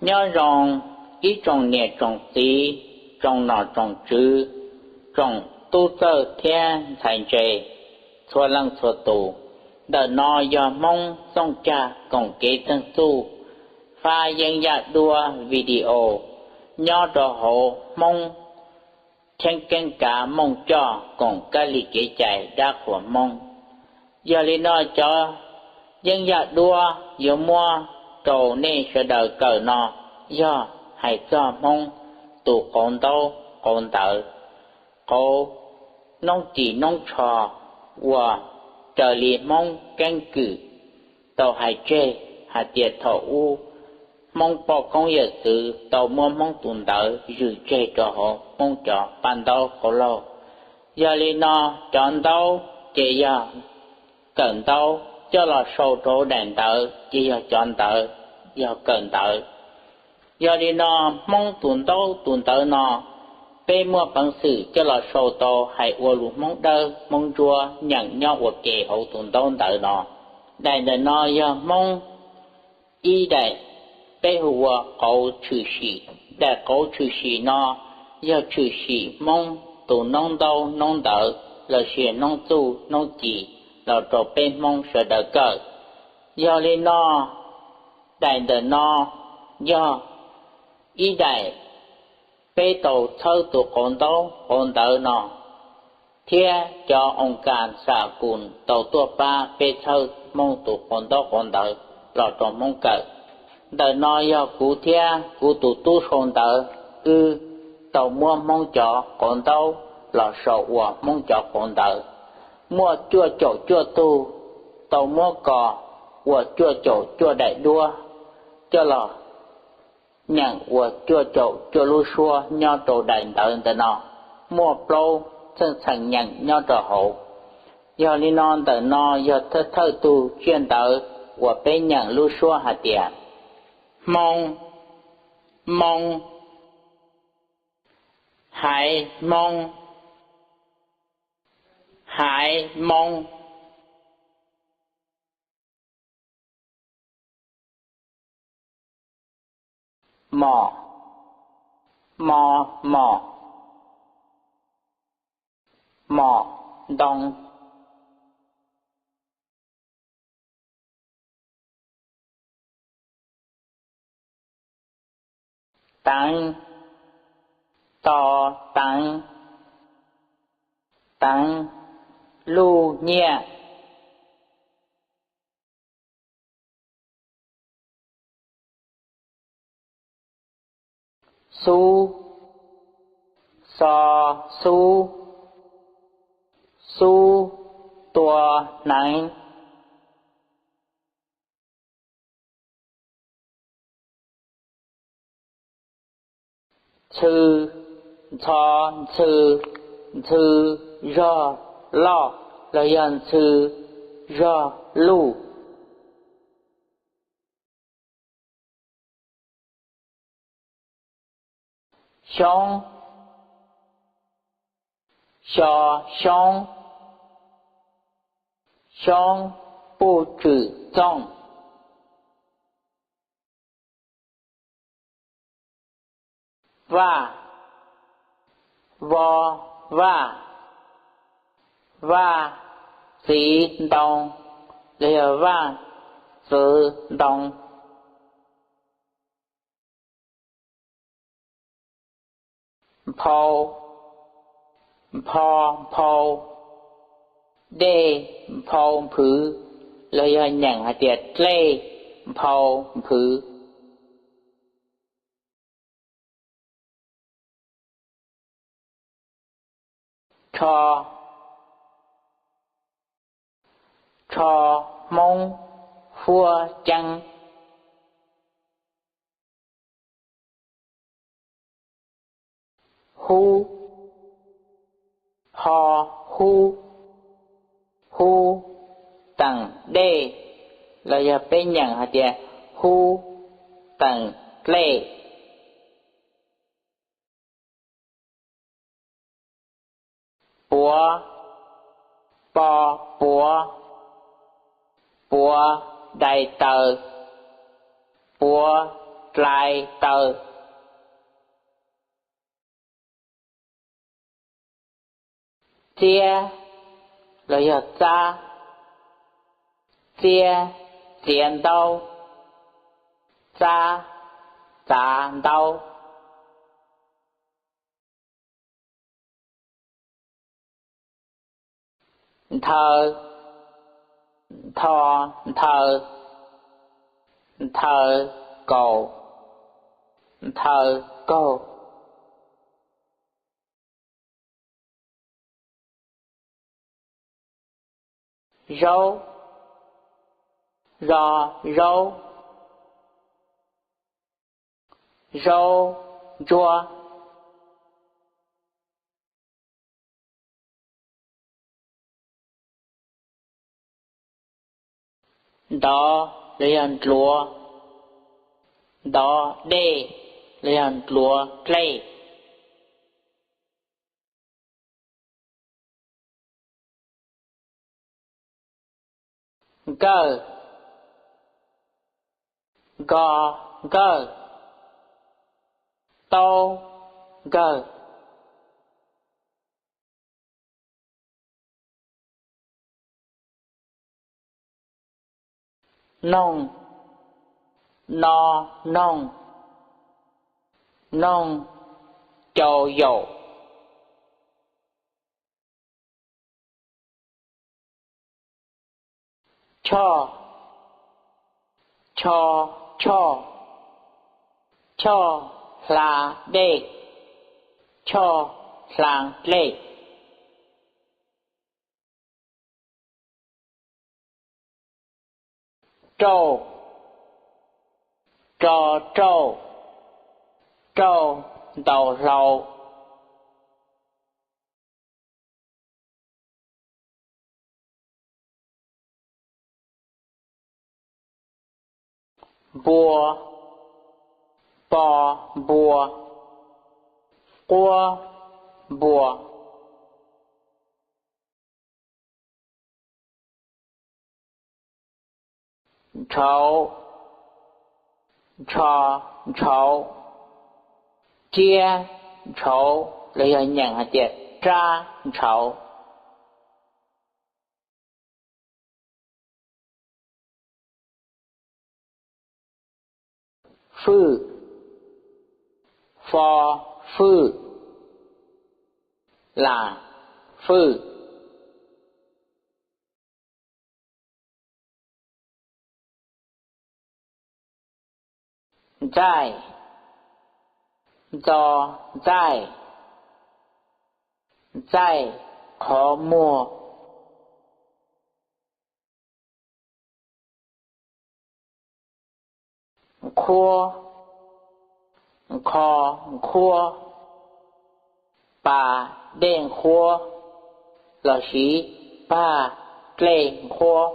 Nyob zoo ib tsoom niam tsoom txiv, tsoom nom tsoom tswv, tsoom tub txawj thiab ntxhais ntse txhua leej txhua tus. Ntawm no yog Hmoob Txooj Cag Koom Kev Txeeg Txuj fab yeeb yaj duab video nyob rau hauv Hmoob Cheeb Keeb Kav Mooj Coj koom kab li kev cai dab qhuas Hmoob. Yog li no cov yeeb yaj duab yuav muab rau nej sawv daws kawm no yog hais txog Hmoob tus qauv ntaub qauv ntawv, qauv noob cim noob tsho uas raws li Hmoob keeb kwm tau hais tseg hais tias thaum ub Hmoob poj koob yawm txwv tau muab Hmoob tus ntawv zwm tseg rau hauv Hmoob cov paj ntaub qauv laug. Yog li no cov ntaub ces yog kawm ntaub, coj los sau rau daim ntawv ces yog cov ntawv, yog kawm ntawv. Yog li no Hmoob tus ntaub tus ntawv no peb muaj peev xwm coj los sau tau hais ua lus Hmoob Dawb Hmoob Ntsuab nyeem nyob ua ke hauv tus ntaub ntawv no. Daim ntawm no yog Hmoob ib daim peb hu ua qauv tshwm sim. Daim qauv tshwm sim no yog tshwm sim Hmoob tus noob ntaub noob ntawv los sis noob txuj noob ci los rau peb Hmoob sawv daws kawm. Yog li no daim ntawm no yog ib daim peb tau txhawb tus qauv ntaub qauv ntawv no thiab cov oo kas xa kus tau tuaj pab peb txhawb Hmoob tus qauv ntaub qauv ntawv los rau Hmoob kawm. Ntawm no yog kuv thiab kuv tus tub sau ntawv wb tau muab Hmoob cov qauv ntaub los sau ua Hmoob cov qauv ntawv. Muaj cuaj caum cuaj tug tau muab kos ua cuaj caum cuaj daim duab coj los nyeem ua cuaj caum cuaj lub suab nyob rau daim ntawv ntawm no, muaj plaub txheej txheem nyeem nyob rau hauv. Yog li no ntawm no yog thawj thawj tug tsiaj ntawv uas peb nyeem lub suab hais tias hmoo, moo, haiv moo, haiv moo, mom, mo, mom, mom ntoo, teev, to, teev, teev, luj nyiaj, xub, xo, xub, xub tua hneev, ntxhw, ntxho, ntxhw, ntxhw zog loj los yog ntxhw zog luj, xyoob, xyo, xyoob, xyoob puj tswm txooj, vaj, vo, vaj, vaj txiv ntoo los yog vaj txwv ntoo, nphau, npho, nphau, dej nphau nphwv los yog nyeem hais tias dlej nphau nphwv, rho, rho Hmoob huab ceeb, hub, ho, hub, hub teem dej los yog peb nyeem hais tias hub teem dlej, puav, po, puav, puav dai taw, puav dlai taw. Txiab los yog txab. Txiab, txiav ntaub. Txab, txav ntaub. Nthaw, ntho, nthaw. Nthaw kaus. Nthaw kaug. Zaub, zo, zaub. Zaub ntsuab. Ntov los yog ntluav. Ntov dej los yog ntluav dlej. Nkawj, nko, nkawj. Taub nkawj. Noog, no, noog. Noog cau yaum. Choj, cho, choj. Choj hla dej. Choj hla dlej. Rauj, ro, rauj. Rauj ntaus hlau. Npua, po, npua. Quab npua. Ntshauv, ntsho, ntshauv. Tsiab ntshauv los yog nyeem hais tias tsab ntshauv. Fwj, fo, fwj. Lam fwj. Ntxaij, ntxo, ntxaij. Ntxaij qhov muag. Nqhuab, nqho, nqhuab. Pag dej nqhuab lossis pag dlej nqhuab.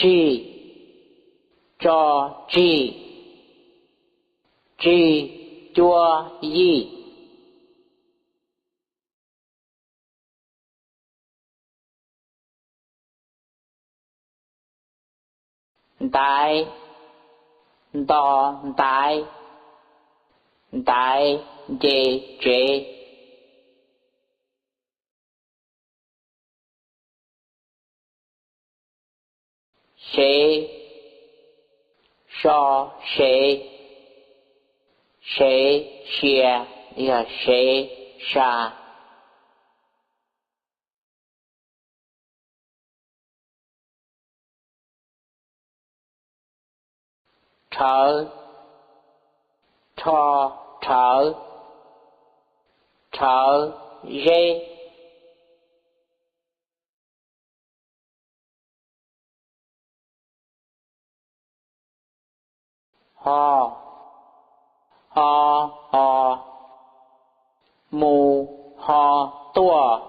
Tsig, tso, tsig. Tsig cua yij. Ntaiv, nto, ntaiv. Ntaiv nce tsev. Sev, so, sev. Sev sia yog sev sa. Rhawv, rho, rhawv. Rhawv zeb. Ho, ho, ho. Mus ho tuaj.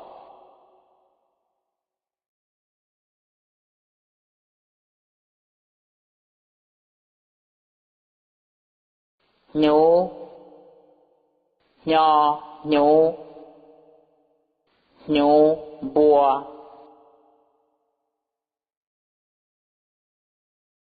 Hnyuv, hnyo, hnyuv. Hnyuv npua.